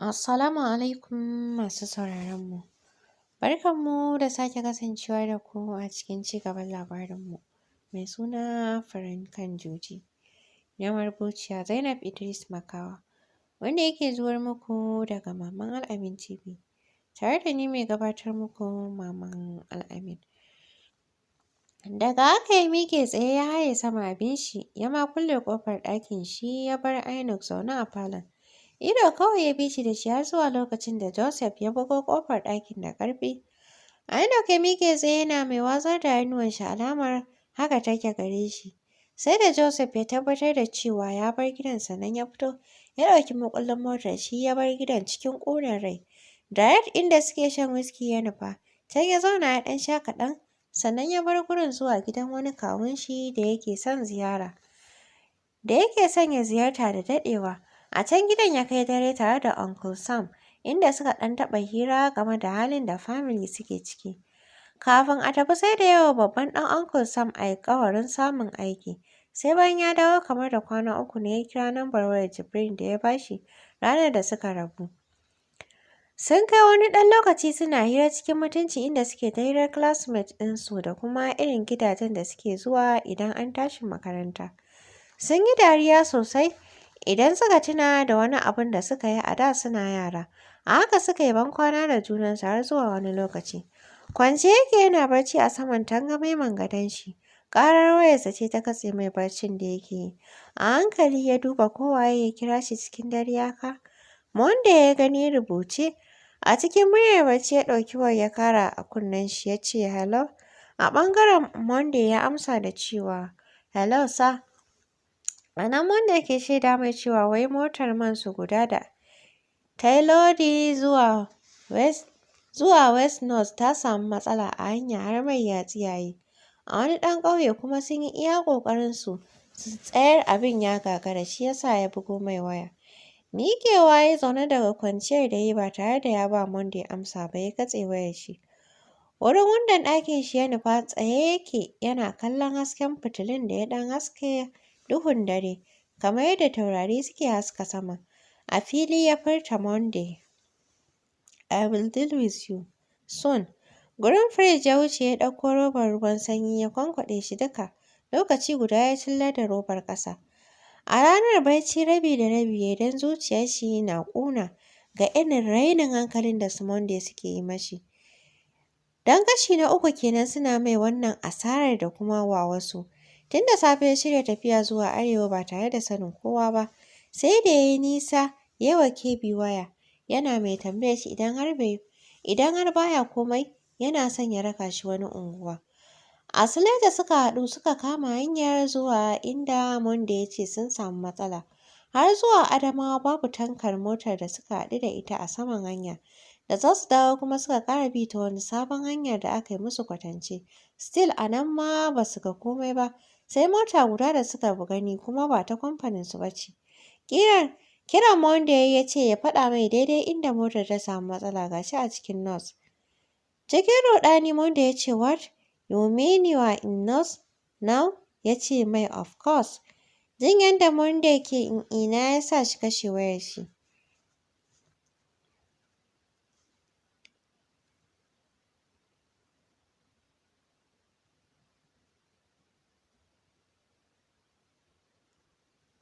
Assalamu alaikum masu sauraron mu. Barkan mu da sake kasancewa da ku a cikin cigaban labarin mu mai suna furen kan juji na marubuciya Zainab Idris Makawa, wanda yake zuwar muku daga Maman Al'amin TV, tare da ni mai gabatar muku, Maman Al'amin. Daga haka ya miƙe tsaye ya haye sama abin shi, ya ma kulle ƙofar ɗakin shi, ya bar Ainuk zaune a falon. Ido kawai ya bi shi da shi har zuwa lokacin da Joseph ya bugo ƙofar ɗakin da ƙarfi. Ainuk ya miƙe tsaye yana mai watsar da hannuwan shi, alamar haka take gare shi. Sai da Joseph ya tabbatar da cewa ya bar gidan sannan ya fito, ya ɗauki makullin motar shi ya bar gidan cikin ƙunar rai. Direct inda suke shan whisky ya nufa. Can ya zauna ya ɗan sha kaɗan, sannan ya bar gurin zuwa gidan wani kawun shi da yake son ziyara. Da yake son ya ziyarta da daɗewa. A can gidan ya kai dare tare da Uncle Sam, inda suka ɗan taɓa hira game da halin da family suke ciki. Kafin a tafi sai da ya wa babban ɗan Uncle Sam alƙawarin samun aiki. Sai bayan ya dawo kamar da kwana 3 ne ya kira lambar wayar Jibrin da ya bashi ranar da suka rabu. Sun kai wani ɗan lokaci suna hira cikin mutunci, inda suke ta hirar classmate ɗinsu da kuma irin gidajen da suke zuwa idan an tashi makaranta. Sun yi dariya sosai idan suka tuna da wani abun da suka yi a da suna yara. A haka suka yi bankwana da junansu har zuwa wani lokaci. Kwance yake yana barci a saman tangamemen gadon shi. Ƙarar wayarsa ce ta katse mai barcin da yake yi. A hankali ya duba ko waye ya kira shi cikin dare haka. Monday ya gani rubuce. A cikin muryar barci ya ɗauki wayar ya kara a kunnen shi, ya ce, "Hello." A ɓangaren Monday ya amsa da cewa, "Hello, sir." A nan Monday ke shaida mai cewa wai motar man su guda da ta yi lodi zuwa West North ta samu matsala a hanya har mai ya tsiyaye a wani ɗan ƙauye, kuma sun yi iya ƙoƙarinsu su tsayar abin ya gagara, shi ya sa ya bugo mai waya. Miƙewa ya zaune daga kwanciyar da ya yi ba tare da ya ba Monday amsa ba, ya katse wayar shi. Wurin windon ɗakin shi ya nufa, tsaye yake yana kallon hasken fitilun da ya ɗan haske duhun dare kamar yadda taurari suke haska sama. A fili ya furta, "Monday, I will deal with you soon." Gurin firij ya wuce, ya ɗauko robar ruwan sanyi, ya kwankwaɗe shi duka. Lokaci guda ya cillar da robar ƙasa. A ranar barci rabi da rabi ya yi, don zuciyar shi na ƙuna ga irin rainin hankalin da su Monday suke yi mashi. Don kashi na uku kenan suna mai wannan asarar da kuma wa wasu. Tun da safe ya shirya tafiya zuwa arewa ba tare da sanin kowa ba. Sai da ya yi nisa ya yi wa KB waya, yana mai tambayar shi idan har baya komai, yana son ya raka shi wani unguwa. A Suleja suka haɗu, suka kama hanyar zuwa inda Monday ya ce sun samu matsala. Har zuwa Adamawa babu tankar motar da suka haɗu da ita a saman hanya. Da za su dawo kuma suka ƙara bi ta wani sabon hanyar da aka yi musu kwatance. Still a nan ma ba su ga komai ba. Sai mota guda da suka gani, kuma ba ta kamfaninsu ba ce. Kiran Monday ya ce ya faɗa mai daidai inda motar ta samu matsala, ga shi a cikin North. Cikin ruɗani Monday ya ce, "What? You mean you are in North now?" Ya ce mai, "Of course." Jin yadda Monday ke in'ina ya sa shi kashe wayar shi.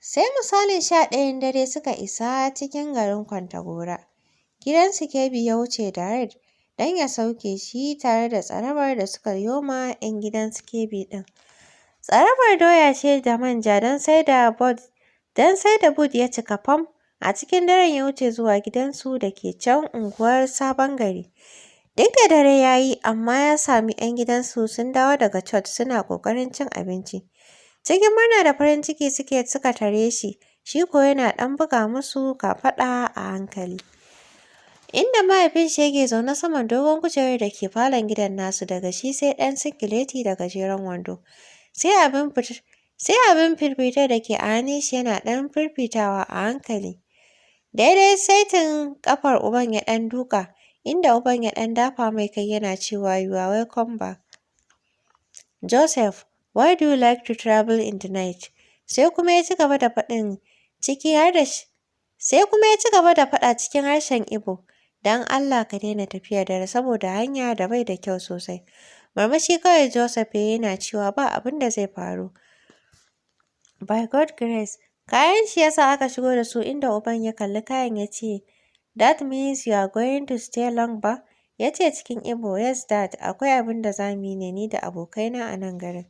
Sai misalin 11n dare suka isa cikin garin Kwantagora. Gidan su KB ya wuce direct don ya sauke shi tare da tsarabar da suka yo ma 'yan gidan su KB ɗin. Tsarabar doya ce da manja, don sai da boot ya cika fam. A cikin daren ya wuce zuwa gidansu da ke can unguwar Sabon Gari. Duk da dare ya yi, amma ya sami 'yan gidansu sun dawo daga church suna ƙoƙarin cin abinci. Cikin murna da farin ciki suka tare shi, shi ko yana ɗan buga musu kafaɗa a hankali. Inda mahaifinshi yake zaune saman dogon kujerar da ke falon gidan nasu, daga shi sai ɗan singileti da gajeren wando. Sai abin firfitar da ke a hannun shi yana ɗan firfitawa a hankali. Daidai saitin ƙafar uban ya ɗan duƙa, inda uban ya ɗan dafa mai kai yana cewa, "You are welcome back. Joseph, why do you like to travel in the night?" Sai kuma ya ci gaba da faɗin ciki har da Sai kuma ya ci gaba da faɗa cikin harshen Igbo, don Allah ka daina tafiyar dare saboda hanya da bai da kyau sosai. Murmushi kawai Joseph ya yana cewa ba abin da zai faru. By God grace. Kayan shi ya sa aka shigo da su, inda uban ya kalli kayan ya ce, "That means you are going to stay long ba?" Ya ce cikin Igbo, "Yes, Dad, akwai abin da za mu yi ne ni da abokaina a nan garin."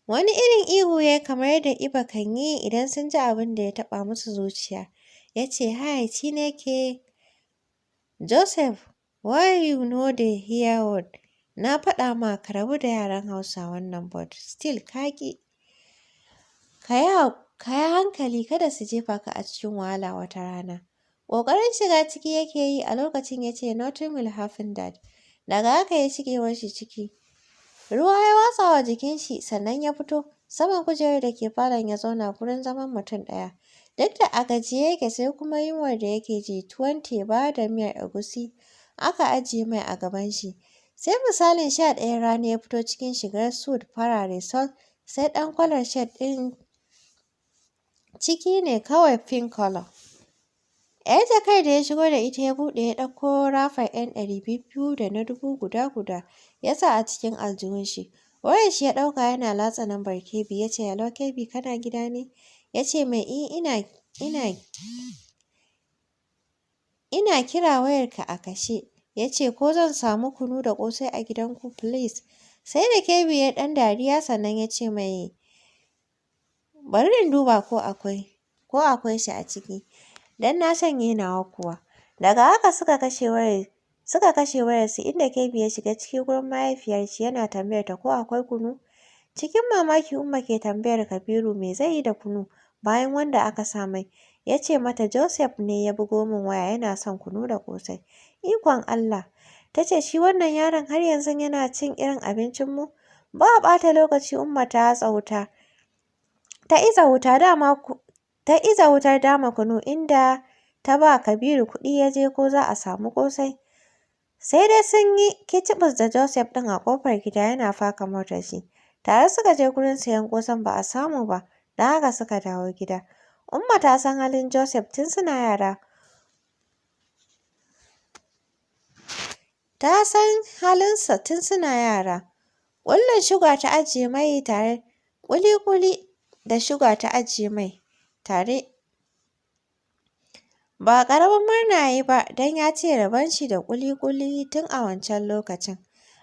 Wani irin ihu ya yi kamar yadda Igbo kan yi idan sun ji abin da ya taɓa musu zuciya. Ya ce, "Hi, Chineke! Joseph, why you no dey hear word? Na faɗa ma ka rabu da yaran Hausawan nan, but still ka ƙi. Ka yi hankali kada su jefa ka a cikin wahala wata rana." Ƙoƙarin shiga ciki yake yi a lokacin ya ce, "Nothing will happen, Dad." Daga haka ya shigewar shi ciki. Ruwa ya watsa wa jikin shi sannan ya fito. Saman kujerar da ke falon ya zauna, gurin zaman mutum ɗaya. Duk da a gajiye yake, sai kuma yunwar da yake ji. Tuwon teba da miyar egusi aka ajiye mai a gaban shi. Sai misalin 11 rana ya fito cikin shigar suit farare sol, sai ɗan kwalar shirt ɗin ciki ne kawai pink colour. ‘Yar jakar da ya shigo da ita ya buɗe, ya ɗauko rafar ‘yan ɗari biyu da na dubu guda-guda ya sa a cikin aljihun shi. Wayar shi ya ɗauka yana latsa lambar KB, ya ce, "Hello KB, kana gida ne?" Ya ce mai, "Eh, ina kira wayarka a kashe." Ya ce, "Ko zan samu kunu da ƙosai a gidanku, please?" Sai da KB ya ɗan dariya sannan ya ce mai, "Bari in duba ko akwai shi a ciki. Dan na shanye nawa kuwa." Daga haka suka kashe wayarsu, inda KB ya shiga ciki gurin mahaifiyar shi yana tambayar ta ko akwai kunu. Cikin mamaki Umma ke tambayar Kabiru me zai yi da kunu bayan wanda aka sa mai. Ya ce mata, "Joseph ne ya bugo min waya, yana son kunu da ƙosai." "Ikon Allah!" Ta ce, "Shi wannan yaron har yanzu yana cin irin abincinmu?" Ba ɓata lokaci Umma ta hatsa wuta. Ta iza wuta dama ta iza wutar dama kunu, inda ta ba Kabiru kuɗi ya je ko za a samu ƙosai. Sai dai sun yi kicibis da Joseph ɗin a ƙofar gida yana faka motar shi. Tare suka je gurin sayen ƙosan, ba a samu ba, don haka suka dawo gida. Umma ta san halin Joseph tun suna yara. Ta san halinsa tun suna yara. Ƙullun shuga ta ajiye mai tare, ƙuli-ƙuli da shuga ta ajiye mai tare. Ba ƙaramin murna ya yi ba don ya ce rabon shi da ƙuli-ƙuli tun a wancan lokacin.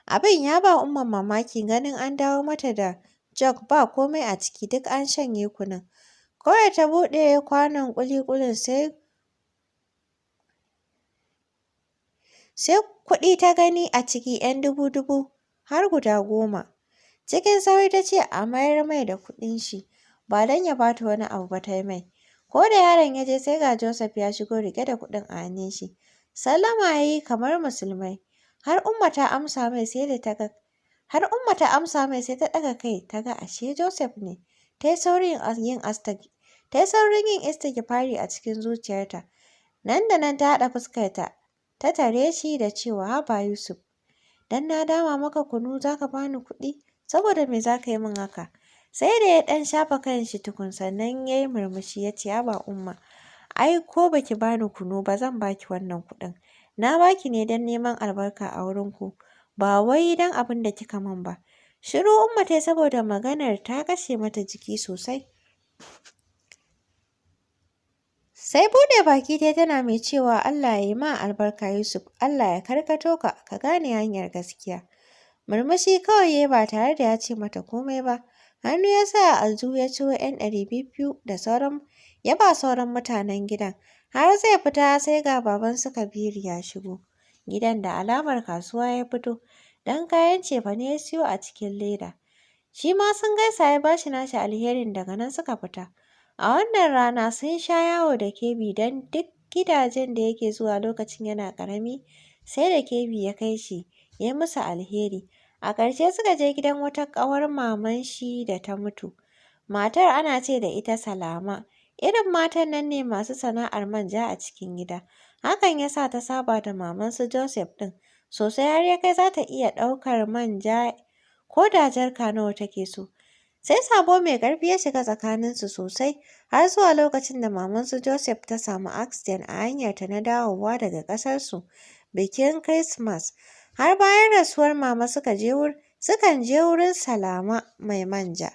Abin ya ba Umma mamaki ganin an dawo mata da jug ba komai a ciki, duk an shanye kunun. Kawai ta buɗe kwanon ƙuli-ƙulin sai kuɗi ta gani a ciki, 'yan dubu-dubu har guda 10. Cikin sauri ta ce a mayar mai da kuɗin shi, ba don ya ba ta wani abu ba ta yi mai. Ko da yaron ya je, sai ga Joseph ya shigo riƙe da kuɗin a hannun shi. Sallama ya yi kamar musulmai. Har Umma ta amsa mai sai ta ɗaga kai ta ga ashe Joseph ne. Ta yi saurin yin istighfari a cikin zuciyarta. Nan da nan ta haɗa fuskarta ta tare shi da cewa, "Haba Yusuf, dan na dama maka kunu za ka ba ni kuɗi? Saboda me za ka yi min haka?" Sai da ya ɗan shafa kanshi tukun sannan ya yi murmushi ya ce, "Haba Umma, ai ko ba ki ba ni kunu ba zan ba ki wannan kuɗin. Na ba ki ne don neman albarka a wurinku, ba wai don abin da kika min ba." Shiru Umma ta yi saboda maganar ta kashe mata jiki sosai. Sai buɗe baki ta tana mai cewa, "Allah ya yi ma albarka Yusuf, Allah ya karkato ka, ka gane hanyar gaskiya." Murmushi kawai ya yi ba tare da ya ce mata komai ba. Hannu ya sa a aljihu ya ciro 'yan ɗari biyu da sauran ya ba sauran mutanen gidan. Har zai fita sai ga baban su Kabiru ya shigo gidan, da alamar kasuwa ya fito, don kayan cefane ya siyo a cikin leda. Shi ma sun gaisa, ya ba shi nashi alherin, daga nan suka fita. A wannan rana sun sha yawo da Kebi, don duk gidajen da yake zuwa lokacin yana ƙarami sai da Kebi ya kai shi ya yi musu alheri. A ƙarshe suka je gidan wata ƙawar maman shi da ta mutu. Matar ana ce da ita Salama. Irin matan nan ne masu sana'ar manja a cikin gida. Hakan ya sa ta saba da maman su Joseph ɗin sosai, har ya kai za ta iya ɗaukar manja ko da jarka nawa take so. Sai sabo mai ƙarfi ya shiga tsakaninsu sosai har zuwa lokacin da maman su Joseph ta samu accident a hanyarta na dawowa daga ƙasarsu bikin Christmas. Har bayan rasuwar mama sukan je wurin Salama mai manja.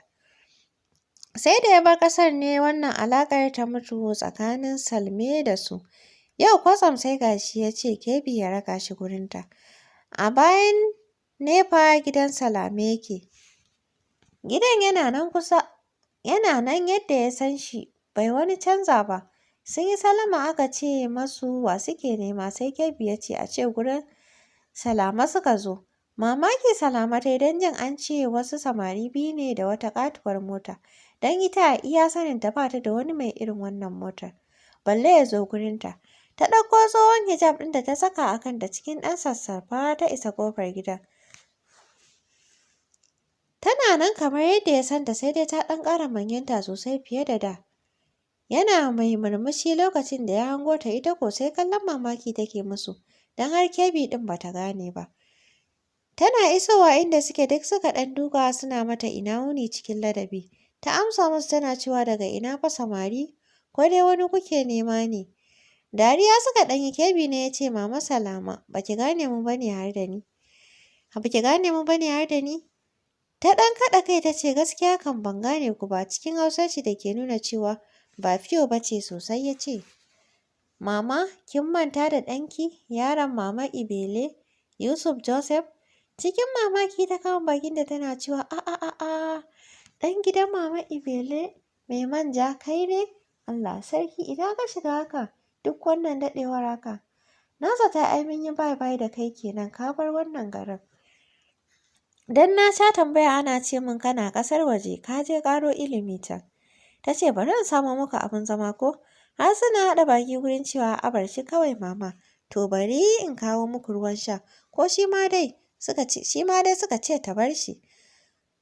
Sai da ya bar ƙasar ne wannan alaƙar ta mutu tsakanin Salme da su. Yau kwatsam sai ga shi ya ce Kebi ya raka shi gurinta. A bayan NEPA gidan Salame yake. Gidan yana nan kusa, yana nan yadda ya san shi, bai wani canza ba. Sun yi sallama aka ce masu wa suke nema, sai Kebi ya ce a ce gurin Salama suka zo. Mamaki Salama ta yi don jin an ce wasu samari biyu ne da wata ƙatuwar mota. Don ita a iya saninta ba ta da wani mai irin wannan motar. Balle ya zo gurinta. Ta ɗauko tsohon hijab ɗin da ta saka a kanta cikin ɗan sassarfa ta isa ƙofar gidan. Tana nan kamar yadda ya santa, sai dai ta ɗan ƙara manyanta sosai fiye da da. Yana mai murmushi lokacin da ya hango ta, ita ko sai kallon mamaki take musu, don har Kebi ɗin ba ta gane ba. Tana isowa inda suke, duk suka ɗan duka suna mata ina wuni cikin ladabi. Ta amsa musu tana cewa, "Daga ina fa samari? Ko dai wani kuke nema ne?" Dariya suka ɗan yi, Kebi ne ya ce, "Mama Salama, ba ki gane mu ba ne har da ni? Ba ki gane mu ba ne har da ni?" Ta ɗan kaɗa kai ta ce, "Gaskiya kam ban gane ku ba." Cikin Hausar shi da ke nuna cewa ba fiyo ba ce sosai ya ce, "Mama, kin manta da ɗanki, yaron Mama Ibele, Yusuf Joseph?" Cikin mamaki ta kama bakinta tana cewa, "A a a a, ɗan gidan Mama Ibele mai manja kai ne? Allah sarki, ina ka shiga haka duk wannan daɗewar haka? Na zata ai mun yi bye bye da kai kenan, ka bar wannan garin. Dan na sha tambaya ana ce min kana ƙasar waje, ka je ƙaro ilimi can." Ta ce, "Bari in samo muku abin zama ko?" Har suna haɗa baki gurin cewa, "A bar shi kawai mama." "To, bari in kawo muku ruwan sha ko?" Shi ma dai suka ce ta bar shi.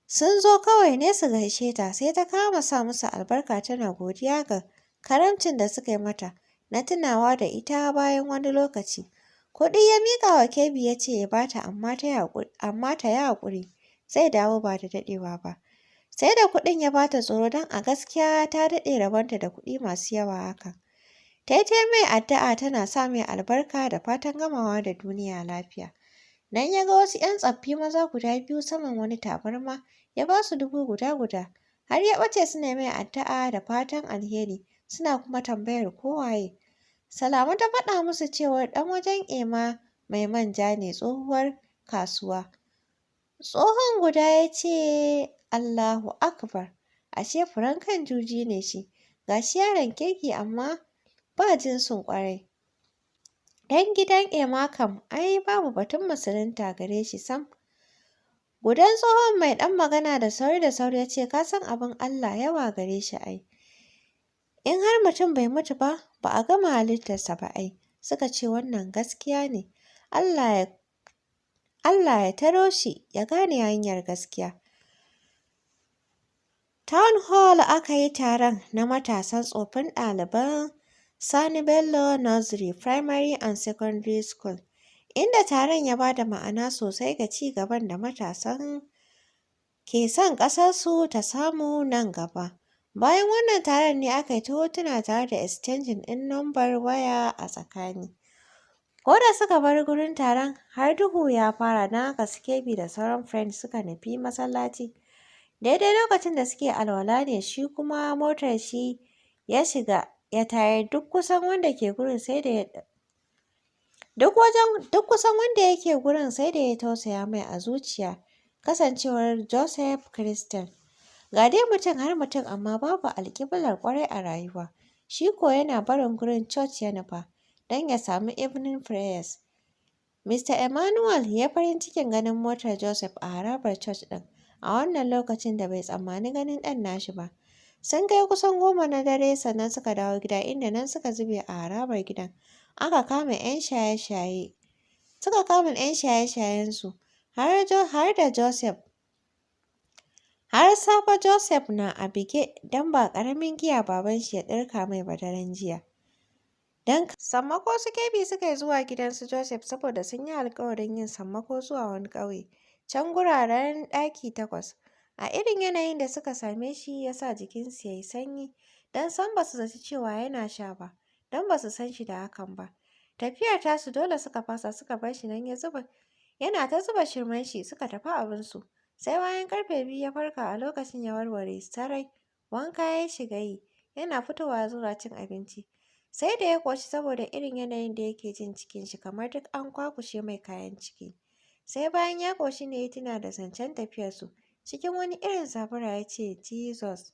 Sun zo kawai ne su gaishe ta. Sai ta kama sa musu albarka tana godiya ga karamcin da suka yi mata na tunawa da ita bayan wani lokaci. Kuɗi ya miƙa wa Kebi ya ce ya ba ta, amma ta yi haƙuri, zai dawo ba da daɗewa ba. Sai da kuɗin ya ba ta tsoro, don a gaskiya ta daɗe rabonta da kuɗi masu yawa haka. Ta yi ta mai addu'a tana sa mai albarka da fatan gamawa da duniya lafiya. Nan ya ga wasu 'yan tsaffi maza guda biyu saman wani tabarma, ya ba su 1000 guda-guda. Har ya ɓace suna mai addu'a da fatan alheri, suna kuma tambayar ko waye. Salama ta faɗa musu cewar ɗan wajen Ema mai manja ne, tsohuwar kasuwa. Tsohon guda ya ce, "Allahu Akbar, ashe furen kan juji ne shi, ga shi yaron kirki amma ba jinsin ƙwarai. Ɗan gidan Ema kam ai babu batun musulunta gare shi sam." Gudan tsohon mai ɗan magana da sauri da sauri ya ce, "Ka san abin Allah yawa gare shi ai. In har mutum bai mutu ba, ba a gama halittarsa ba ai." Suka ce wannan gaskiya ne. Allah ya taro shi ya gane hanyar gaskiya. Town Hall aka yi taron na matasan tsoffin ɗaliban Sani Bello Nursery, Primary and Secondary School, inda taron ya ba da ma'ana sosai ga ci gaban da matasan ke son ƙasarsu ta samu nan gaba. Bayan wannan taron ne aka yi ta hotuna tare da exchanging ɗin lambar waya a tsakani. Ko da suka bar gurin taron har duhu ya fara, don haka su Kebi da sauran friends suka nufi masallaci. Daidai lokacin da suke alwala ne shi kuma motar shi ya shiga ya tayar. Duk kusan wanda yake gurin sai da ya tausaya mai a zuciya, kasancewar Joseph Christian. Ga dai mutum har mutum, amma babu alƙiblar ƙwarai a rayuwa. Shi ko yana barin gurin, church ya nufa don ya sami evening prayers. Mr. Emmanuel ya farin cikin ganin motar Joseph a harabar church ɗin a wannan lokacin da bai tsammani ganin ɗan nashi ba. Sun kai kusan 10 na dare sannan suka dawo gida, inda nan suka zube a harabar gidan. Aka kama 'yan shaye-shaye. Suka kama 'yan shaye-shayensu har da Joseph. Har safe Joseph na a bige, don ba ƙaramin giya baban shi ya ɗirka mai ba daren jiya. Don sammako su Kebi suka yi zuwa gidan su Joseph, saboda sun yi alƙawarin yin sammako zuwa wani ƙauye can guraren ɗaki takwas. A irin yanayin da suka same shi ya sa jikinsu ya yi sanyi, don sam ba su zaci cewa yana sha ba, don ba su san shi da hakan ba. Tafiyar tasu dole suka fasa, suka bar shi nan ya zuba yana ta zuba shirmen shi, suka tafi abinsu. Sai bayan karfe 2 ya farka, a lokacin ya warware sarai. Wanka ya shiga yi, yana fitowa ya zauna cin abinci. Sai da ya ƙoshi saboda irin yanayin da yake jin cikin shi kamar duk an kwakushe mai kayan ciki. Sai bayan ya ƙoshi ne ya tuna da zancen tafiyarsu. Cikin wani irin zabura ya ce, "Jesus!"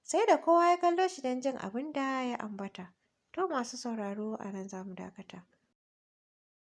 Sai da kowa ya kallo shi don jin abin da ya ambata. To, masu sauraro, a nan za mu dakata.